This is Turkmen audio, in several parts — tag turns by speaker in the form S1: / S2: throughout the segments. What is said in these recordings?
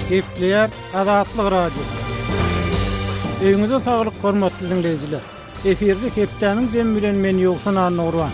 S1: Gepleýär Azatlyk Radiosy. Öýüňize saglyk hormatly diňleýjiler. Efirde hepdäniň jemi bilen men Ýowşan Annagurban.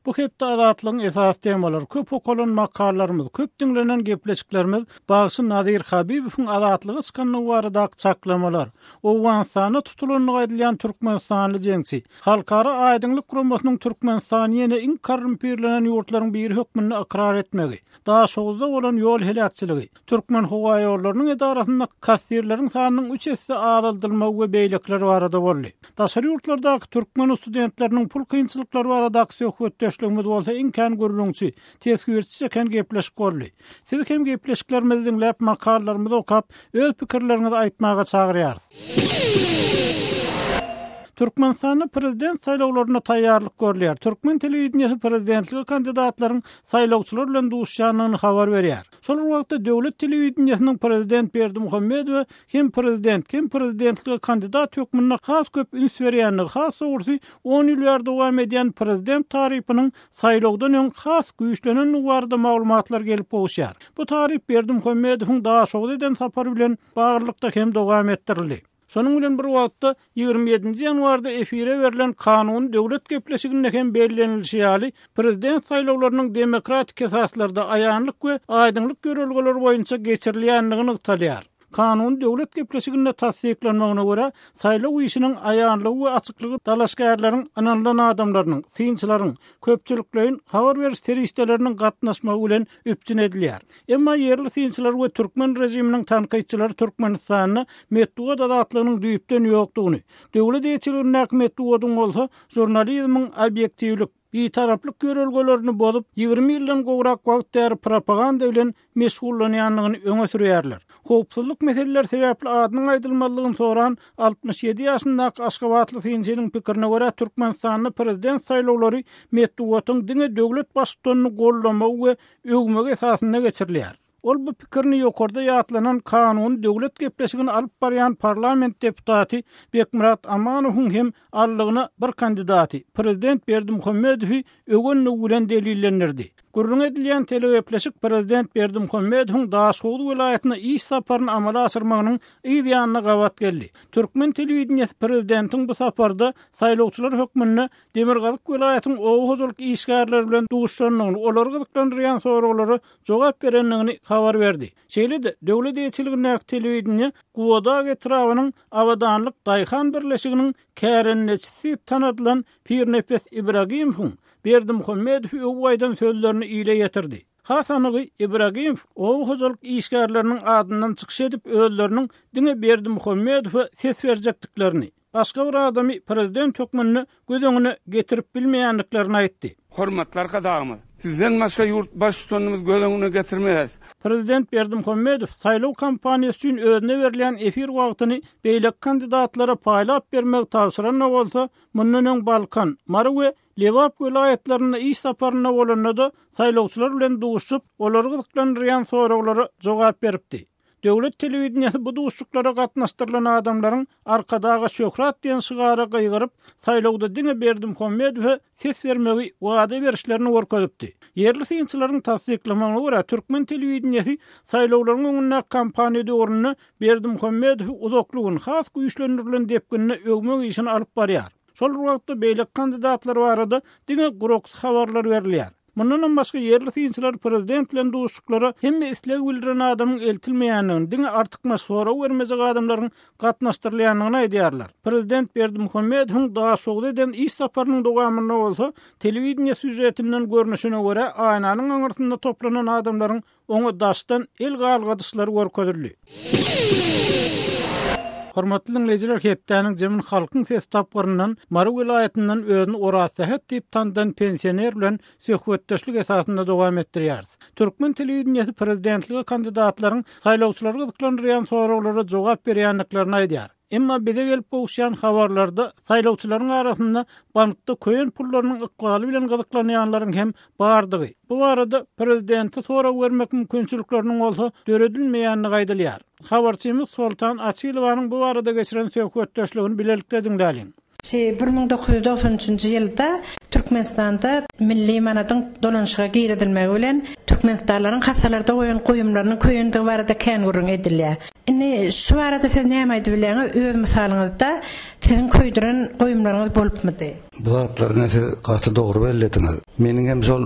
S1: Bu hepde Azatlygyň esasy temalary, köp okalan makalalarymyz, köp diňlenen gepleşiklerimiz bagşy Nazir Habibowyň azatlyga çykandygy baradaky çaklamalar, Owganystanda tutulandygy aýdylýan türkmenistanly jeňçi, Halkara aýdyňlyk guramasynyň Türkmenistany ýene iň korrumpirlenen ýurtlaryň biri hökmünde ykrar etmegi, Daşoguzda bolan ýol heläkçiligi, Türkmenhowaýollarynyň edarasynda kassirleriň sanynyň üç esse azaldylmagy we beýlekiler barada boldy. Daşary ýurtlardaky türkmen studentleriniň pul kynçylyklary baradaky söhbetdeşligimiz bolsa iň kän gürrüňçi, teswirçi çeken gepleşik boldy. Sizi hem gepleşiklerimizi diňläp, makalalarymyzy okap, öz pikirleriňizi aýtmaga çagyrýarys. Türkmenistanda prezident saýlawlaryna taýýarlyk görülýär. Türkmen telewideniýesi prezidentlige kandidatlaryň saýlawçylar bilen duşýandygyny habar berýär. Şol bir wagtda döwlet telewideniýesiniň prezident Berdimuhamedowa hem prezident, hem prezidentlige kandidat hökmünde has köp üns berýändigi, has dogrusy, on ýyl bäri dowam edýän prezident tarypynyň saýlawdan öň has güýçlenendigi barada maglumatlar gelip gowuşýar. Bu taryp Berdimuhamedowyň Daşoguza eden sapary bilen baglylykda hem dowam etdirildi. Şonuň bilen bir wagtda, 27-nji ýanwarda efire berlen Kanuny döwlet gepleşiginde hem bellenilişi ýaly, prezident saýlawlarynyň demokratik esaslarda, aýanlyk we aýdyňlyk ýörelgeleri boýunça geçirilýändigi nygtalýar. Kanuny döwlet gepleşiginde tassyklanmagyna görä, saýlaw işiniň aýanlygy we açyklygy dalaşgärleriň ynanylan adamlarynyň, synçylaryň, köpçülikleýin habar beriş serişdeleriniň gatnaşmagy bilen üpjün edilýär. Emma ýerli synçylar we türkmen režiminiň tankytçylary Türkmenistanda metbugat azatlygynyň düýpden ýokdugyny, döwlet eýeçiligindäki metbugatyň bolsa žurnalizmiň obýektiwlik, bitaraplyk ýörelgelerini bozup, 20 ýyldan gowrak wagt bäri propaganda bilen meşgullanýandygyny öňe sürýärler. Howpsuzlyk meseleleri sebäpli adynyň aýdylmazlygyny soran 67 ýaşyndaky aşgabatly synçynyň pikirine görä, Türkmenistanda prezident saýlawlary metbugatyň diňe döwlet baştutanyny goldamagy we öwmegi esasynda geçirilýär. Ol bu pikirini ýokarda ýatlanan kanuny döwlet gepleşigini alyp barýan parlament deputaty Bekmyrat Amanowyň hem aldygyna bir kandidaty, prezident Berdimuhamedowy öwendigi bilen delillendirdi. Gürrüňi edilýän telegepleşik prezident Berdimuhamedowyň Daşhowuz welaýatyna iş saparyny amala aşyrmagynyň yz ýanyna gabat geldi. Türkmen telewideniýesi prezidentiň bu saparda saýlawçylar hökmünde Demirgazyk welaýatyň oba hojalyk işgärleri bilen duşuşandygyny, olary gyzyklandyrýan soraglara jogap berendigini habar berdi. Şeýle-de, döwlet eýeçiligindäki telewideniýe Gubadag etrabynyň Abadanlyk daýhan birleşiginiň kärendeçisi diýip tanadylan Pirnepes Ibragimowyň Berdimuhamedowy öwüp aýdan sözlerini ile ýetirdi. Has anygy, Ibragimow oba hojalyk işgärleriniň adyndan çykyş edip, özleriniň diňe Berdimuhamedowa ses berjekdiklerini, başga bir adamy prezident hökmünde göz öňüne getirip bilmeýändiklerini aýtdy.
S2: Hormatly Arkadagymyz, Sizden başga ýurt Baştutanymyz göz öňüne getirmeýäris.
S1: Prezident Berdimuhamedow saýlaw kampaniýasy üçin özüne berilýän efir wagtyny beýleki kandidatlara paýlap bermegi tabşyran-da bolsa, mundan öň Balkan, Mary we Lebap welaýatlarynda iş saparynda bolanda-da saýlawçylar bilen duşuşyp, olary gyzyklandyrýan soraglara jogap beripdi. Döwlet telewideniýesi bu duşuşyklara gatnaşdyrylan adamlaryň Arkadaga şöhrat diýen şygara gygyryp, saýlawda diňe Berdimuhamedowa ses bermegi wada berişlerini görkezipdi. Ýerli synçylaryň tassyklamagyna görä, türkmen telewideniýesi saýlawlaryň öňündäki kampaniýa döwründe Berdimuhamedowy uzakly gün, has güýçlendirilen depginde öwmek işini alyp barýar. Şol bir wagtda beýleki kandidatlar barada diňe guraksy habarlar berilýär. Mundanam başga ýerli synçylar prezident bilen duşuşyklara hemme isleg bildiren adamyň eltilmeýändigini, diňe artykmaç sorag bermejek adamlaryň gatnaşdyrylýandygyny aýdýarlar. Prezident Berdimuhamedowyň Daşoguzda eden iş saparynyň dowamynda bolsa, telewideniýe sýužetinden görnüşine görä, aýnanyň aňyrsynda toplanan adamlaryň Oňa daşdan el galgadyşlary görkezildi. Hormatly diňleýjiler hepdäniň Zemin Halkyň sesi tapgyryndan Mary welaýatyndan özüni Orazsähet diýip tanydan pensioner bilen söhbetdeşlik esasynda dowam etdirýäris. Türkmen telewideniýesi prezidentlige kandidatlaryň saýlawçylary gyzyklandyrýan soraglara jogap berýändiklerini aýdýar. Emma bize gelip gowuşýan habarlarda saýlawçylaryň arasynda bankda köýen pullarynyň ykbaly bilen gyzyklanýanlaryň hem bardygy, bu barada prezidente sorag bermek mümkinçilikleriniň bolsa döredilmeýändigi aýdylýar. Habarçymyz Soltan Açylowanyň bu barada geçiren söhbetdeşligini bilelikde diňläliň.
S3: Şi 1993-nji ýylda Türkmenistanda milli manadyň dolanyşyga girizilmegi bilen. Türkmenistanlylaryň hassalarda goýan goýumlarynyň köýendigi barada kän gürrüň edilýär. Indi şu barada siz näme aýdyp bilýäňiz, öz mysalyňyzda siziň köýdüren goýumlaryňyz bolupmydy?
S4: Bu zatlaryny siz gaty dogry bellediňiz. Meniň hem şol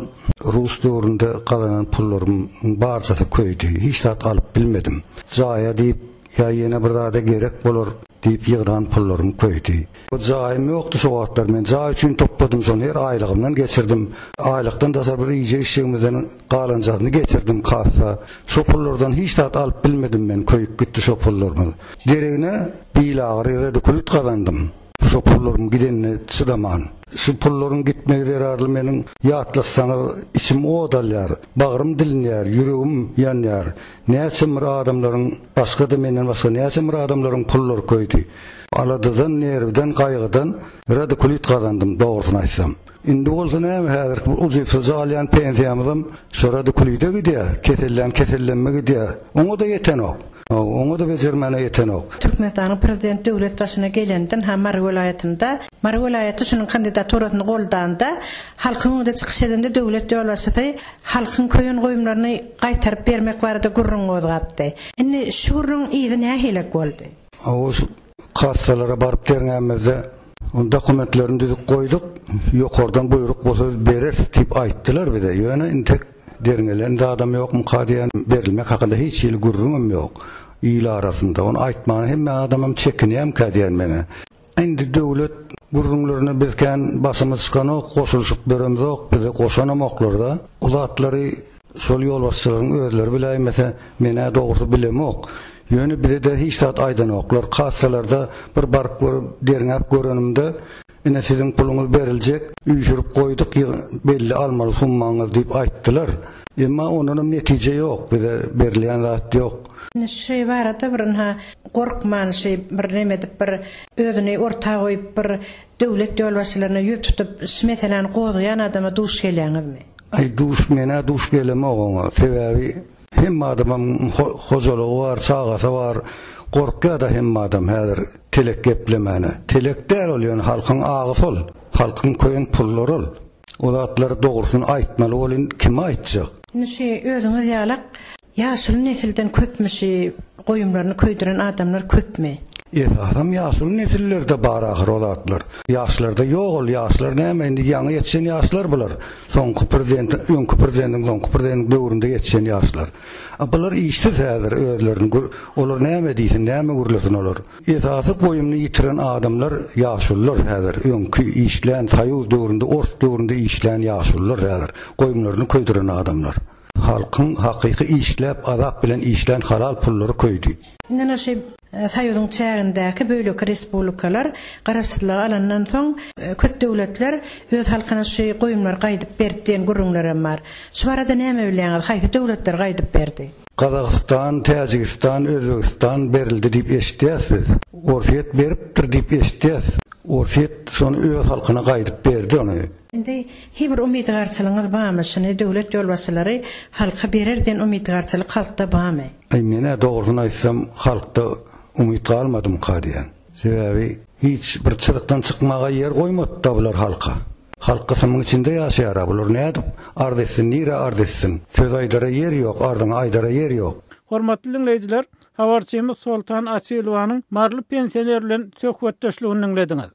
S4: rus döwründe gazanan pullarymyň barjasy köýdi. Hiç zat alyp bilmedim. Jaýa diýip ýa ýene bir zada gerek bolar diýip ýygnan pullarym köýdi. Jaýym ýokdy şo wagtlar. Men jaý üçin topladym şony her aýlygymdan geçirdim. Aýlykdan daşary bir iýjek-içjegimizden galanjasyny geçirdim kassa. Şo pullardan hiç zat alyp bilmedim men köýüp gitdi şo pullarymyz. Deregine bilagyry radikulit gazandym. Şo pullaryň gidenine çydaman. Şu pullaryň gitmegi zerarly meniň ýatlatsaňyz içim ot alýar, bagrym dilinýär, ýüregim ýanýar. Näçe bir adamlaryň başga-da menden başga näçe bir adamlaryň pullary köýdi. Aladadan, nerwden, gaýgydan radikulit gazandym, dogrusyny aýtsam. Indi bolsa näme häzirki bir ujypsyzja alýan pensiýamyzam şo radikulide gidýär, kesellän kesellenme gidýär. Oňa-da ýetenok. Oňa-da bejermäne ýetenok.
S3: Türkmenistanyň Prezidenti döwlet başyna gelenden ha Mary welaýatynda, Mary welaýaty şunuň kandidaturasyny goldanda, halkyň öňünde çykyş edende döwlet ýolbaşçysy halkyň köýen goýumlaryny gaýtaryp bermek barada gürrüň gozgapdy. Indi şu gürrüň yzy nähilek boldy?
S4: Hawa şu kassalara baryp derňämizde onuň dokumentlerini düzüp goýduk, ýokardan buýruk bolsa biz bereris diýip aýtdylar bize. Ýöne intek derňelen zadam ýokmyka diýen berilmek hakynda hiç hili gürrüňem ýok il arasynda. Ony aýtmaga hemme adamam çekinýämkä diýen menä. Indi döwlet gürrüňlerine biz kän başymyz çykanok, goşulyşyp beremzok, bizi goşanamoklar-da. O zatlary şol ýolbaşçylaryň özleri biläýmese, men-ä dogrusy bilemok. Ýöne bize-de hiç zat aýdanoklar. Kassalarda bir baryp görüp, derňäp görenimde, Ine siziň puluňyz beriljek, üýşürip goýduk, belli almaly summaňyz diýip aýtdylar. Emma ondanam netije ýok, bize berilýän zat ýok.
S3: Indi şu barada bir ynha gorkman şy bir neme edip bir özüni orta goýup bir döwlet ýolbaşçylaryna ýüz tutup şu meseläni gozgaýan adama duş gelýäňizmi?
S4: Aý duş menä duş gelemok oňa sebäbi hemme adamam hojalygy bar çagasy bar gorkýada hemme adam häzir telek geplemäne telek däl ol ýöne halkyň agysy ol halkyň köýen pullary ol o zatlary dogrusyny aýtmaly welin kime aýtjak.
S3: Indi şu özüňiz ýalak Ýaşuly nesilden köpmi şi goýumlaryny köýdüren adamlar köpmi?
S4: Esasam ýaşuly nesillerde bar ahyr o zatlar. Ýaşlarda ýok ol ýaşlar näme indi ýaňy ýetişen ýaşlar bular. Soňky prezident öňki prezidentiň soňky prezidentiň döwründe ýetişen ýaşlar. A bular işsiz häzir özlerini gür olar näme diýsin näme gürlesin olar. Esasy goýumyny ýitiren adamlar ýaşulylar häzir öňki işlän soýuz döwründe ors döwründe işlän ýaşulylar häzir goýumlaryny köýdüren adamlar. Halkyň hakyky işläp azap bilen işlän halal pullary köýdi.
S3: Indi şu Soýuzyň çägindäki böleki respublikalar garaşsyzlygy alandan soň köp döwletler öz halkyna şu goýumlary gaýdyp berdi diýen gürrüňlerem bar. Şu barada näme bilýäňiz? Haýsy döwletler gaýdyp berdi?
S4: Gazagystan, Täjigistan, Özbegistan berildi diýip eşitýäs biz. Orsýet beripdir diýip eşitýäs. Orsýet şony öz halkyna gaýdyp berdi ony.
S3: Indi Hi bir umydygarçylygyňyz barmy şuny döwlet ýolbaşçylary halka berer diýen umydygarçylyk halkda barmy?
S4: Aý menä dogrusyny aýtsam halkda umyt galmadymyka diýän. Sebäbi hiç bir çyzykdan çykmaga ýer goýmadyda bular halka. Halk gysymyň içinde ýaşaýara bular nädip arz etsin nirä arz etsin. Söz aýdara ýer ýok arzyňy aýdara ýer ýok.
S1: Hormatly diňleýjiler, habarçymyz Soltan Açylowanyň maryly pensioner bilen söhbetdeşligini diňlediňiz.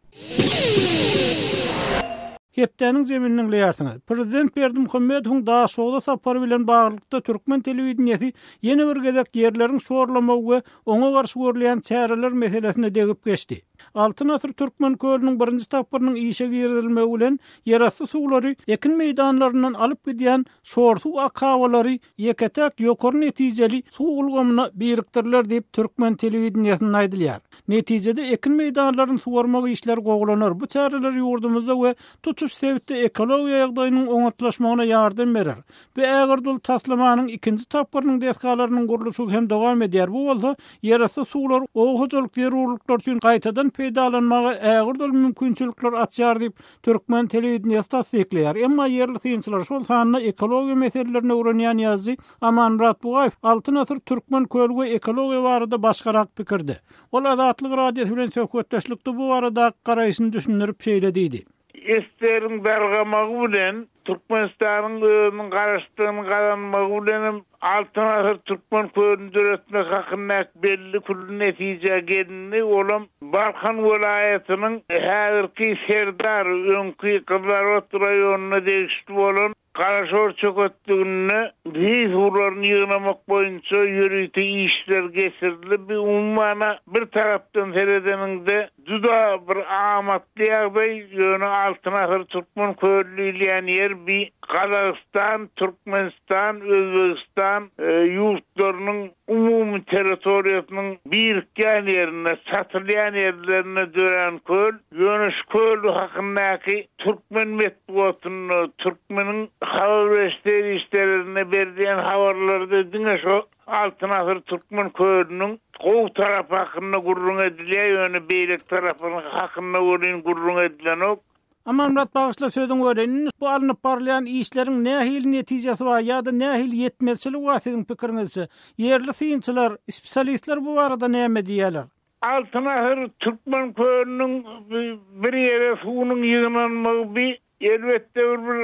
S1: Hepdäniň jemini diňleýärsiňiz. Prezident Berdimuhamedowyň Daşogza sapary bilen baglylykda türkmen telewideniýesi ýene bir gezek ýerleriň şorlamagy we oňa garşy görülýän çäreler meselesine degip geçdi. Altyn asyr Türkmen kölüniň birinji tapgyrynyň işe girizilmegi bilen ýerasty suwlary ekin meýdanlaryndan alyp gidýän şor suw akabalary ýeke-täk ýokary netijeli suw ulgamyna birikdiriler diýip, türkmen telewideniýesinde aýdylýar. Netijede ekin meýdanlaryny suwarmak işleri gowulanar, bu çäreler ýurdumyzda we tutuş sebitde ekologiýa ýagdaýynyň oňatlaşmagyna ýardam berer. Bu ägirt uly taslamanyň ikinji tapgyrynyň desgalarynyň gurluşygy hem dowam edýär, bu bolsa ýerasty suwlary oba hojalyk zerurlyklary üçin gaýtadan peýdalanmaga ägirt uly mümkinçilikler açýar diýip, Türkmen telewideniýesi tassyklaýar. Emma ýerli synçylar, şol sanda ekologiýa meselelerini öwrenýän ýazyjy Amanmyrat Bugaýew Altyn asyr türkmen köli we ekologiýa barada başgarak pikirde. Ol Azatlyk Radiosy bilen söhbetdeşlikde bu baradaky garaýşyny düşündirip şeýle diýdi.
S5: SSR-iň dargamagy bilen Türkmenistanyň özüniň garaşsyzlygyny gazanmagy bilenem Altyn asyr türkmen kölüni döretmek hakyndaky belli külli netijä gelindi, olam Balkan welaýatynyň häzirki Serdar, öňki Gyzylarbat raýonyna degişli bolan Garaşor çöketliginde zeý suwlaryny ýygnamak boýunça ýörite işler geçirildi. Bu umuman bir tarapdan seredeniňde juda bir amatly ýagdaý, ýöne Altyn asyr türkmen köli diýilýän ýer bi Gazagystan, Türkmenistan, Özbegistan ýurtlarynyň umumy territoriýasynyň birikýän ýerinde, çatylýan ýerlerinde dörän köl. Ýöne şu köl hakyndaky türkmen metbugatynda, türkmeniň habar beriş serişdelerinde berilýän habarlarda diňe şo Altyn asyr türkmen kölüniň gowy tarapy hakynda gürrüň edilýär, ýöne beýleki tarapy hakynda welin gürrüň edilenok.
S1: Amanmyrat bagyşla sözüňi böleýin. Indi bu alnyp barylýan işleriň nähili netijesi bar ýa-da nähili ýetmezçiligi bar siziň pikiriňizçe? Ýerli synçylar, spesialistler bu barada näme diýýärler?
S5: Altyn asyr türkmen kölüniň bir ýere suwunyň ýygnanmagy bi elbetde bir bir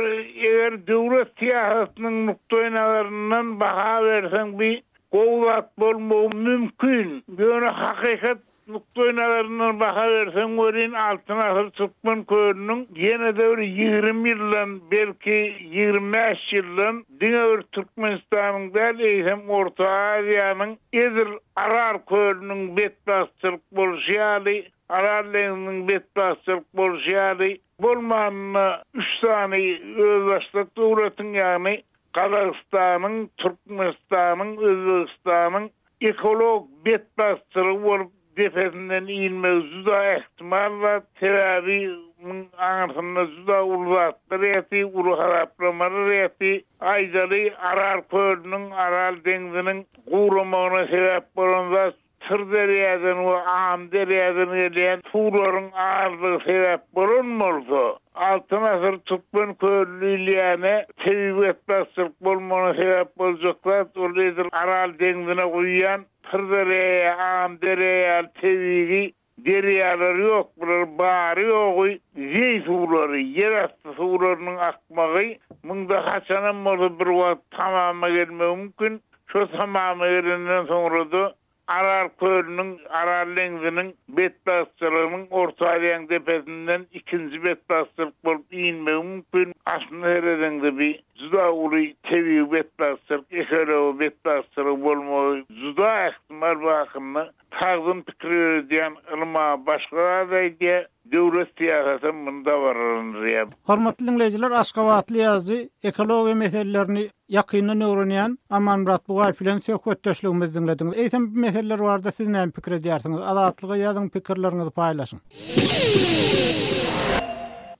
S5: eger döwlet syýasatynyň nukdaý nazaryndan baha berseň bi gowy zat bolmagy mümkin. Ýöne hakykat nukdaý nazaryndan baha berseň welin Altyn asyr türkmen kölüniň ýene-de bir 20 ýyldan belki 25 ýyldan diňe bir Türkmenistanyň däl eýsem Orta Aziýanyň edil Aral kölüniň betbagtçylyk bolşy ýaly Aral deňziniň betbagtçylyk bolşy ýaly bolmanda üç sany özbaşdak döwletiň ýagny Gazagystanyň, Türkmenistanyň, Özbegistanyň ekologik betbagtçylygy bolup depesinden inmegi juda ähtimal zat, sebäbi muň aňyrsynda juda uly zatlar ýaty, uly hasaplamalar ýaty. Aýdaly, Aral kölüniň, Aral deňziniň guramagyna sebäp bolan zat Syrderýadan we Amyderýadan gelýän suwlaryň azlygy sebäp bolan bolsa, Altyn asyr türkmen köli diýilýäne tebigy betbagtçylyk bolmagyna sebäp boljak zat ol edil Aral deňzine guýýan Syrderýa, Amyderýa ýaly tebigy derýalar ýok, bular bary-ýogy zeý suwlary, ýerasty suwlarynyň akmagy muňda haçanam bolsa bir wagt tamama gelmegi mümkin. Şo tamama gelenden soňra-da Aral kölüniň, Aral deňziniň betbagtçylygynyň Orta Aziýanyň depesinden ikinji betbagtçylyk bolup inmegi mümkin. Aslynda seredeňde bi juda uly tebigy betbagtçylyk, ekologiýa betbagtçylygy bolmagy juda ähtimal bu hakynda sagdyn pikir ýöredýän ylym-a başga zat aýdýar, döwlet syýasatam muny dabaralandyrýar.
S1: Hormatly diňleýjiler, aşgabatly ýazyjy, ekologiýa meselelerini ýakyndan öwrenýän Amanmyrat Bugaýew bilen söhbetdeşligimizi diňlediňiz. Eýsem, bu meseleler barada siz näme pikir edýärsiňiz? Azatlyga ýazyň, pikirleriňizi paýlaşyň.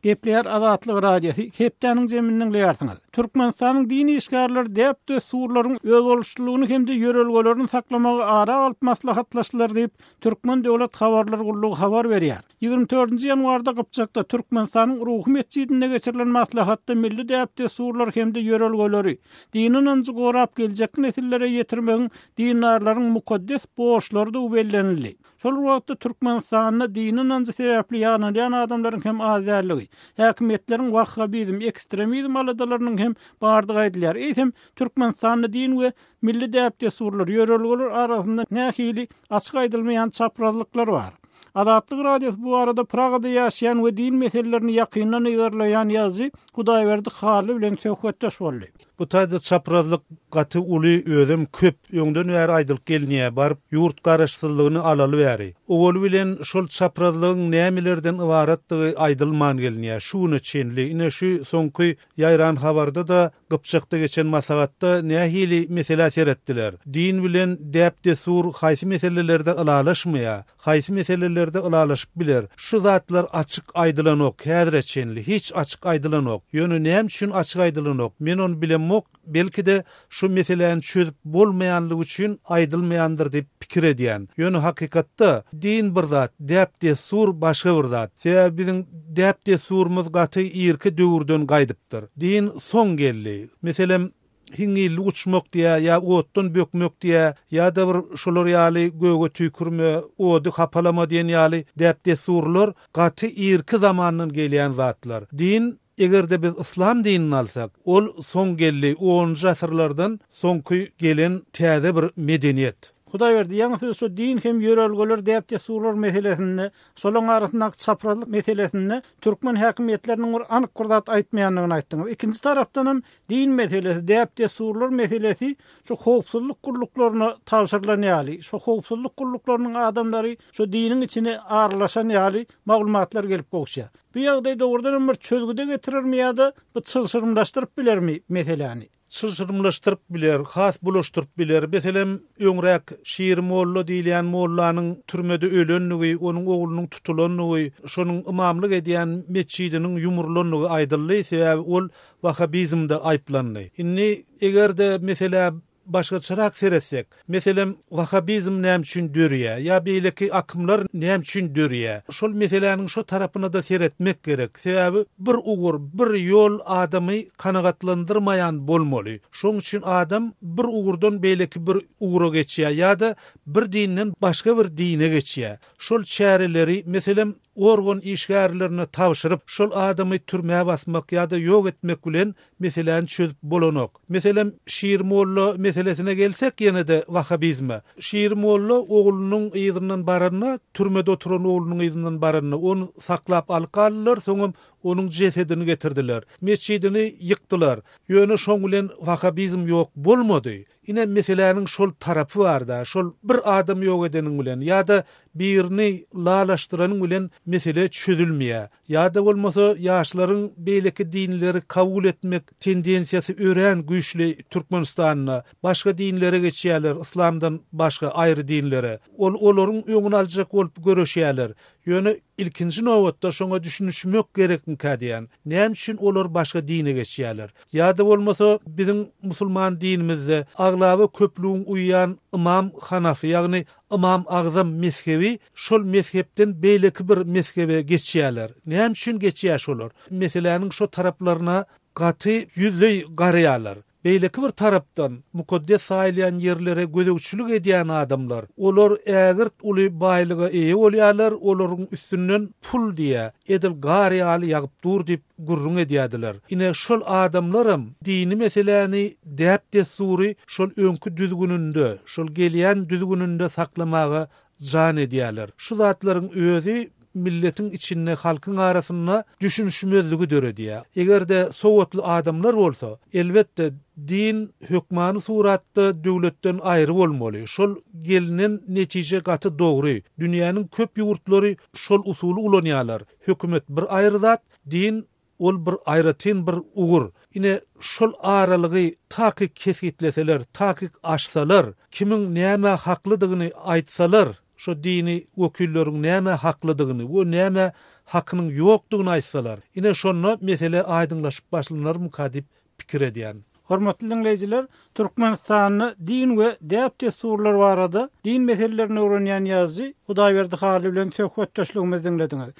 S1: Gepleýär Azatlyk Radiosy, hepdäniň jemini diňleýärsiňiz. Türkmenistanyň din işgärleri däp-dessurlaryň özboluşlylygyny hem-de ýörelgelerini saklamagy ara alyp maslahatlaşdylar diýip, Türkmen döwlet habarlar gullugy habar berýär. 24-nji ýanwarda Gypjakda Türkmenistanyň Ruhy metjidinde geçirilen maslahatda milli däp-dessurlary hem-de ýörelgeleri, dini ynanjy gorap geljekki nesillere ýetirmegiň dindarlaryň mukaddes borçlarydygy bellenildi. Şol bir wagtda, Türkmenistanda dini ynanjy sebäpli ýanalýan adamlaryň hem az däldigi, häkimiýetleriň wahhabizm, ekstremizm aladalarynyň hem bardygy aýdylýar. Eýsem, Türkmenistanda din we milli däp-dessurlar, ýörelgeler arasynda nähili açyk aýdylmaýan çaprazlyklar bar? Azatlyk Radiosy bu barada Pragada ýaşaýan we din meselelerini ýakyndan yzarlaýan ýazyjy Hudaýberdi Hally bilen söhbetdeş boldy.
S6: Bu taýda çaprazlyk gaty uly, özem köp. Öňden bäri aýdylyp gelinýär, baryp ýurt garaşsyzlygyny alaly bäri. Owaly bilen şol çaprazlygyň nämelerden ybaratdygy aýdylman gelinýär, şu güne çenli. Ine şu soňky ýaýran habarda-da Gypjakda geçen maslahatda nähili meselä seretdiler? Din bilen däp-dessur haýsy meselelerde ylalaşmaýar? Haýsy meselelerde ylalaşyp biler? Şu zatlar açyk aýdylanok häzire çenli, hiç açyk aýdylanok. Ýöne näme üçin açyk aýdylanok? Men ony bilemok, belki-de şu meseläni çözüp bolmaýanlygy üçin aýdylmaýandyr diýip pikir edýän. Ýöne hakykatda din bir zat, däp-dessur başga bir zat. Sebäbi biziň däp-dessurymyz gaty irki döwürden gaýdypdyr. Din soň geldi. Meselem. Hiňňillik uçmak diýýär, ýa otdan bökmek diýýär, ýa-da bir şolar ýaly göge tüýkürme, ody hapalama diýen ýaly däp-dessurlar gaty irki zamandan gelýän zatlar. Din, eger-de biz yslam dinini alsak, ol soň geldi, onunjy asyrlardan soňky gelen täze bir medeniýet.
S1: Hudaýberdi, ýaňy siz şu din hem ýörelgeler, däp-dessurlar meselesinde, şolaryň arasyndaky çaprazlyk meselesinde türkmen häkimiýetleriniň bir anyk bir zat aýtmaýandygyny aýtdyňyz. Ikinji tarapdanam Din meselesi, däp-dessurlar meselesi şu howpsuzlyk gulluklaryna tabşyrylan ýaly, şu howpsuzlyk gulluklarynyň adamlary şu diniň içine aralaşan ýaly maglumatlar gelip gowuşýar. Bu ýagdaý dogrudan hem bir çözgüde getirermi ýa-da bu çylşyrymlaşdyryp bilermi meseläni?
S6: Çylşyrymlaşdyryp biler, has bulaşdyryp biler. Meselem, öňräk Şiri molla diýilýän mollanyň türmede ölendigi, onuň oglunyň tutulandygy, şonuň ymamlyk edýän metjidiniň ýumrulandygy aýdyldy. Sebäbi ol Wahabizmde aýyplandy. Indi eger-de meselä başgaçarak seretsek, meselem, wahabizm näme üçin dörýär ýa beýleki akymlar näme üçin dörýär? Şol meseläniň şo tarapyna-da seretmek gerek. Sebäbi bir ugur, bir ýol adamy kanagatlandyrmaýan bolmaly. Şonuň üçin adam bir ugurdan beýleki bir ugra geçýär ýa-da bir dinden başga bir dine geçýär. Şol çäreleri, meselem, organ işgärlerine tabşyryp, şol adamy türmä basmak ýa-da ýok etmek bilen meseläni çözüp bolanok. Meselem, Şir molla meselesine gelsek ýene-de wahabizme. Şir molla oglunyň yzyndan baranda, türmede oturan oglunyň yzyndan baranda, ony saklap alyp galdylar, soňam onuň jesedini getirdiler. Metjidini ýykdylar. Ýöne şoň bilen wahabizm ýok bolmady. Ine meseläniň şol tarapy barda, şol bir adamy ýok edeniň bilen ýa-da birini lalaşdyranyň bilen mesele çözülmeýär. Ýa-da bolmasa ýaşlaryň beýleki dinleri kabul etmek tendensiýasy örän güýçli Türkmenistanda. Başga dinlere geçýärler, yslamdan başga aýry dinlere. Ol olaryň öňüni aljak bolup göreşýärler. Ýöne ilkinji nobatda şoňa düşünişmek gerekmikä diýýän. Näme üçin olar başga dine geçýärler? Ýa-da bolmasa biziň musulman dinimizde aglaba köplügiň uýýan Ymam Hanafy ýagny Ymam Agzam mezhebi şol mezhepden beýleki bir mezhebe geçýärler. Näme üçin geçýär şolar? Meseläniň şo taraplaryna gaty ýüzleý garaýarlar. Beýleki bir tarapdan, mukaddes saýylýan ýerlere gözegçilik edýän adamlar, olar ägirt uly baýlyga eýe bolýarlar, olaryň üstünden pul diýä, edil gar ýaly ýagyp dur diýip gürrüň edýärdiler. Ine, şol adamlaram dini meseläni, däp-dessury şol öňki düzgüninde, şol gelýän düzgüninde saklamaga jan edýärler. Şu zatlaryň özi milletiň içinde, halkyň arasynda düşünişmezligi döredýär. Eger-de sowatly adamlar bolsa, elbetde, din hökmany suratda döwletden aýry bolmaly. Şol gelnen netije gaty dogry. Dünýäniň köp ýurtlary şol usuly ulanýarlar. Hökümet bir aýry zat, din Ol bir aýratyn bir ugur. Ine, şol aralygy takyk kesgitleseler, takyk açsalar, kimiň nämä haklydygyny aýtsalar, şo dini wekilleriň nämä haklydygyny we nämä hakynyň ýokdugyny aýtsalar, ine, şonda mesele aýdyňlaşyp başlanarmyka diýip pikir edýän.
S1: Hormatly diňleýjiler, Türkmenistanda din we däp-dessurlar barada din meselelerini öwrenýän ýazyjy Hudaýberdi Hally bilen söhbetdeşligimizi diňlediňiz.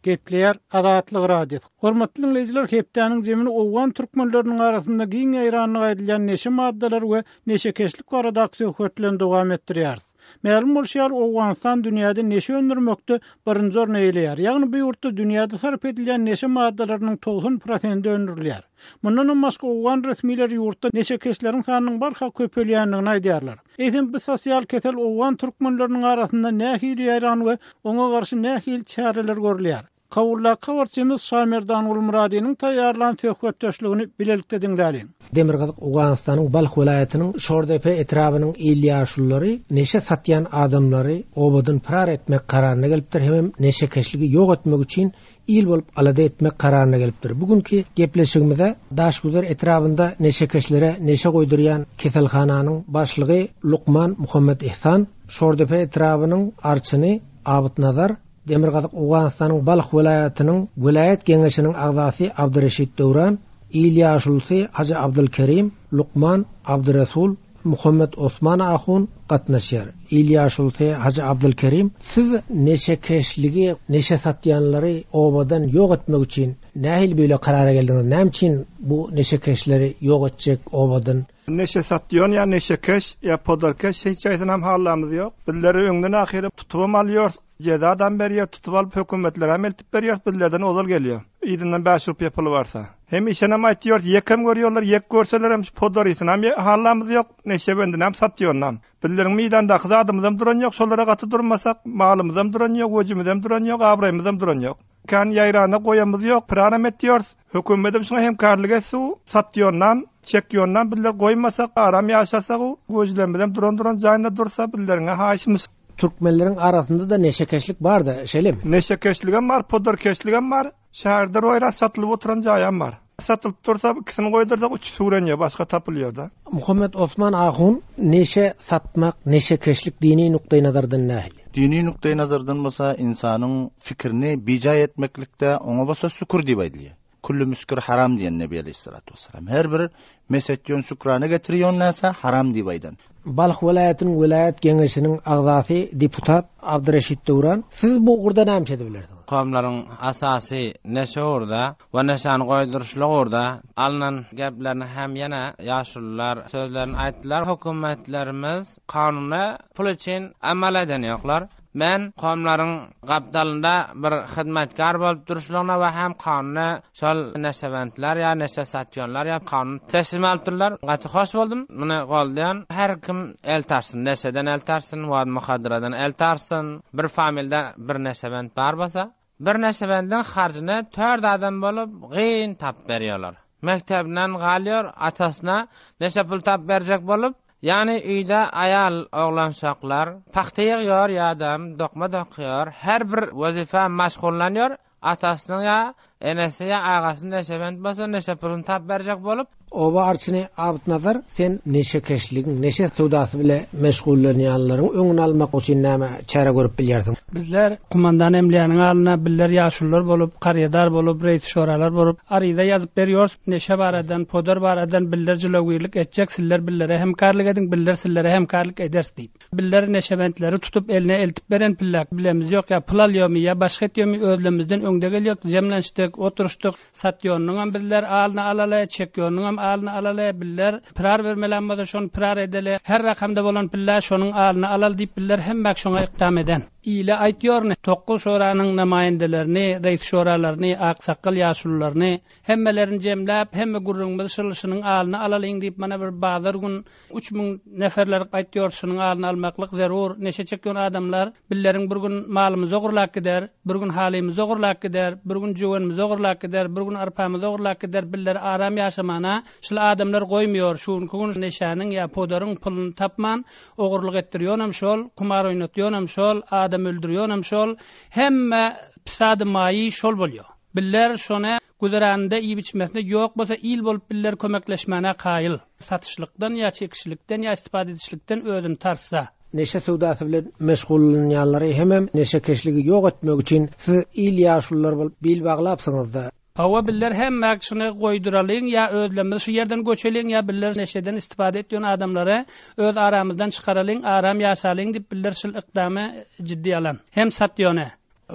S1: Gepleýär Azatlyk Radiosy. Hormatly diňleýjiler, hepdäniň jemini owgan türkmenleriniň arasynda giň ýaýrandygy aýdylýan neşe maddalary we neşekeşlik baradaky söhbet bilen dowam etdirýäris. Mälim bolşy ýaly, Owganystan dünýäde neşe öndürmekde birinji orny eýeleýär. Ýagny bu ýurtda dünýäde sarp edilýän neşe maddalarynyň 90 prosenti öndürilýär. Mundanam başga owgan resmileri ýurtda neşekeşleriň sanynyň barha köpelýändigini aýdýarlar. Eýsem bu sosial kesel owgan türkmenleriniň arasynda nähili ýaýran we oňa garşy nähili çäreler görülýär? Kabuldaky habarçymyz Şamerdan Gulmyradynyň taýýarlan söhbetdeşligini bilelikde diňläliň.
S7: Demirgazyk Owganystanyň Balh welaýatynyň Şordepe etrabynyň il ýaşululary neşe satýan adamlary obadan pyrar etmek kararyna gelipdir hemem neşekeşligi ýok etmek üçin il bolup alada etmek kararyna gelipdir. Bu günki gepleşigimize Daşgüzer etrabynda neşekeşlere neşe goýdurýan keselhananyň başlygy lukman Muhammet Ihsan, Şordepe etrabynyň arçyny Abyt Nazar, Demirgazyk Owganystanyň Balh welaýatynyň welaýat geňeşiniň agzasy Abdyreşit Döwran, il ýaşulusy Hajy Abdylkerim, lukman Abdyresul, Muhammet Osman ahun gatnaşýar. Il ýaşulusy Hajy Abdylkerim, Siz neşekeşligi, neşe satýanlary obadan ýok etmek üçin. Nähili beýle karara geldiňiz? Näme üçin bu neşekeşleri ýok etjek obadan?
S2: Neşe satýan ýa neşekeş ýa podarkeş hiç haýsynam hallamyz ýok. Bizleri öňden ahyry tutubam alýors, jezadam berýär, tutup alyp hökümetlerem eltip berýäris, bizlerden ozal gelýär. Yzyndan bäş rupyýa puly barsa. Hemişenem aýtýors, ýekem görýärler, ýek görselerem şu podarysynam hallamyz ýok, neşebendinäm satýanynam. Bizleriň meýdandaky zadymyzam duran ýok, şolara gaty durmasak, malymyzam duran ýok, wejimizem duran ýok, abraýymyzam duran ýok. Kän ýaýrana goýamyz ýok, pyranam etýors. Hökümetem şuňa hemkarlyk etsu, satýonam, çekýonam bizler goýmasak, aram ýaşasagu, göjlemizem duran-duran jaýynda dursa, bizleriňe haýyşymyz.
S7: Türkmenleriň arasynda-da neşekeşlik bar-da, şeýlemi?
S2: Neşekeşligem bar, podarkeşligem bar. Şäherde roýras satylyp oturan jaýam bar. Satylyp dursa, ikisini goýdursak, üçüsi öwrenýär, başga tapylýar-da.
S7: Muhammet Osman ahun, Neşe satmak, neşekeşlik dini nukdaýnazardan nähili?
S8: Dini nukdaýnazardan bolsa, ynsanyň fikirini bijaý etmeklikde oňa bolsa sükür diýip aýdylýar. Külli müskür haram diýen Nebi aleýhissalatu wessalam. Her bir mes etýän sükrana getirýän närse haram diýip aýdan.
S7: Balh welaýatynyň welaýat geňeşiniň agzasy deputat Abdyreşit Döwran, Siz bu ugurda näme iş edip bilersiňiz?
S9: Komlaryň asasy neşe ugurda we neşäni goýduryşlyk ugurda alnan geplerini hem ýene ýaşulular sözlerini aýtdylar. Hökümetlerimiz kanuna pul üçin amal edenýoklar. Men komlaryň gapdalynda bir hyzmatkär bolup duruşlygyna we hem kanuny şol neşebentler ýa neşe satýanlar ýa kanun teslim alyp durlar. Gaty hoş boldum. Muny goldaýan. Her kim el tarsyn. Neşeden el tarsyn, we muhadyradan el tarsyn. Bir familde bir neşebent bar bolsa, bir neşebendiň harjyny tört adam bolup gyn tapyp berýärler. Mekdebinden galýar, atasyna neşe pul tapyp berjek bolup, Ýagny öýde aýal oglanşaklar pagta ýygýar ýa-da dokma dokýar, her bir wezipä maşgullanýar, atasynyň ýa enesi ýa agasy neşebent bolsa neşe puluny tapyp berjek bolup.
S7: Oba arçyny Abytnazar, sen neşekeşligiň, neşe söwdasy bile meşgullanýanlaryň öňüni almak üçin näme çäre görüp bilýärsiň?
S10: Bizler kumandan emläniň alyna biller ýaşulular bolup, karýadar bolup, reýsi-şoralar bolup, aryza ýazyp berýors, neşe baradan, podar baradan biller jylawgirlik etjek, siller billere hemkarlyk ediň, biller sillere hemkarlyk eders diýip. Biller neşebentleri tutup eline eltip beren pillak, bilemiz ýok, ýa pul alýomy, ýa başga etýomy, özlemizden öňde gelýok, jemlenşdik, oturyşdyk, satýonynyňam bizler alyny alaly, çekýonynyňam alyny alaly, biller pirar bermelem bolsa şony pirar edeli, her rakamda bolan pillä şonuň alyny alaly diýip biller hemmäk şoňa ykdam eden. Ile aýtýorny, Tokgul şoranyň namaýendelerini, reýs şoralaryny, aksakgal ýaşulularyny, hemmelerini jemläp, hemme gürrüňimizi şyl şynyň alyny alalyň diýip mana bir bazar gün 3000 neferler aýtýor şunuň alyny almaklyk zerur, neşe çekýän adamlar billeriň bir gün malymyzy ogurlap gider, bir gün halymyzy ogurlap gider, bir gün jöwenimizi ogurlap gider, bir gün arpamyzy ogurlap gider, billeri aram ýaşamana şul adamlar goýmaýar, şu günki gün neşäniň ýa podaryň puluny tapman ogurlyk etdirýänem şol, kumar oýnatýanam şol, adam öldürýänem şol, hemme pisady maýy şol bolýar. Biller şony güzeranynda iýip-içmesine ýok bolsa il bolup biller kömekleşmäne kaýyl. Satyşlykdan ýa çekişlikden ýa istifade edişlikden özüni tartsa.
S7: Neşe söwdasy bilen meşgullanýanlary hemem neşekeşligi ýok etmek üçin siz il ýaşululary bolup bil baglapsyňyzda.
S10: Hawa biller hemmäk şuny goýduralyň ýa özlemmiz şu ýerden göçeliň ýa biller neşeden istifade etýän adamlary öz aramyzdan çykaralyň aram ýaşalyň diýip biller şul ykdamy ciddi alan. Hem satýony.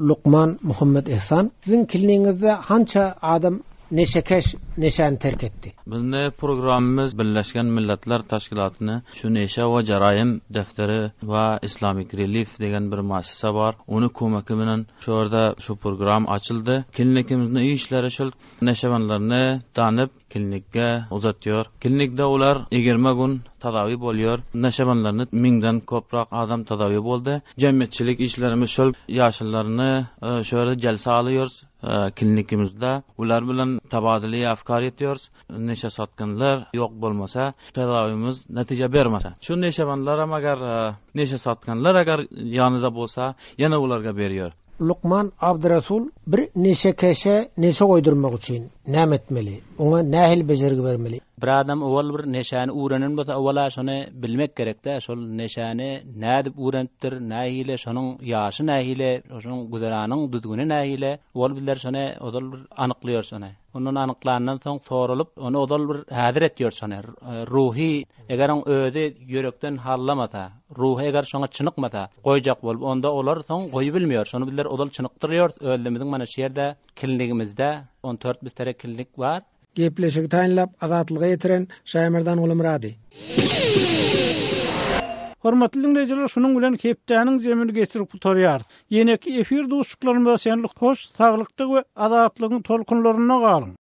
S7: Lukman Muhammet Ehsan, siziň klinigiňizde hança adam neşekeş neşäni terk etdi?
S11: Bizni programmamyz Birleşgen Milletler Taşkilatyny şu neşe we jaraýym defteri we Islamic Relief degen bir muassasa bar, ony kömeki bilen şu ýerde şu program açyldy. Klinikimizni işleri şol neşebenlerini tanyp klinikge uzatýar. Klinikde olar 20 gün tadawi bolýar. Neşebenlerini müňden köpräk adam tadawi boldy. Jemgyýetçilik işlerimiz şol ýaşullaryny şu ýerde jelse alýarys klinikimizde. Olar bilen tabadyly afkar etýäris. Neşe satgynlar ýok bolmasa, tedawimiz netije bermese. Şu neşebenleram agar neşe satgynlar agar ýanyda bolsa, ýene olarga berýär.
S7: Lukman Abdyresul bir neşekeşe neşe goýdurmak üçin näme etmeli? Oňa nähili bejergi bermeli?
S12: Bir adam owal bir neşäni uwrenen bolsa owala şony bilmek gerekdä şol neşäni nädip uwrenipdir nähili şonuň ýaşy nähili şonuň güzeranyň düzgüni nähili owal bizler şony ozal bir anyklaýarys şony. Ondan anyklandan soň soralyp, ony ozal bir häzir etýär şony. Ruhy, eger oň özi ýürekden hallamasa, ruhy eger şoňa çynykmasa, goýjak bolup, onda olar soň goýubilmeýär. Şony bizler ozal çynykdyrýarys, özümiziň mana şu ýerde klinigimizde. 14 bistere klinik bar.
S7: Gepleşigi taýynlap, Azatlyga ýetiren Şaýmerdan Gulumyrady.
S1: Hormatly diňleýjiler şunuň bilen hepdäniň jemini geçirip gutarýarys. Ýeneki efir duşuşyklarymyza çenli hoş saglykda we azatlygyň tolkunlarynda galyň!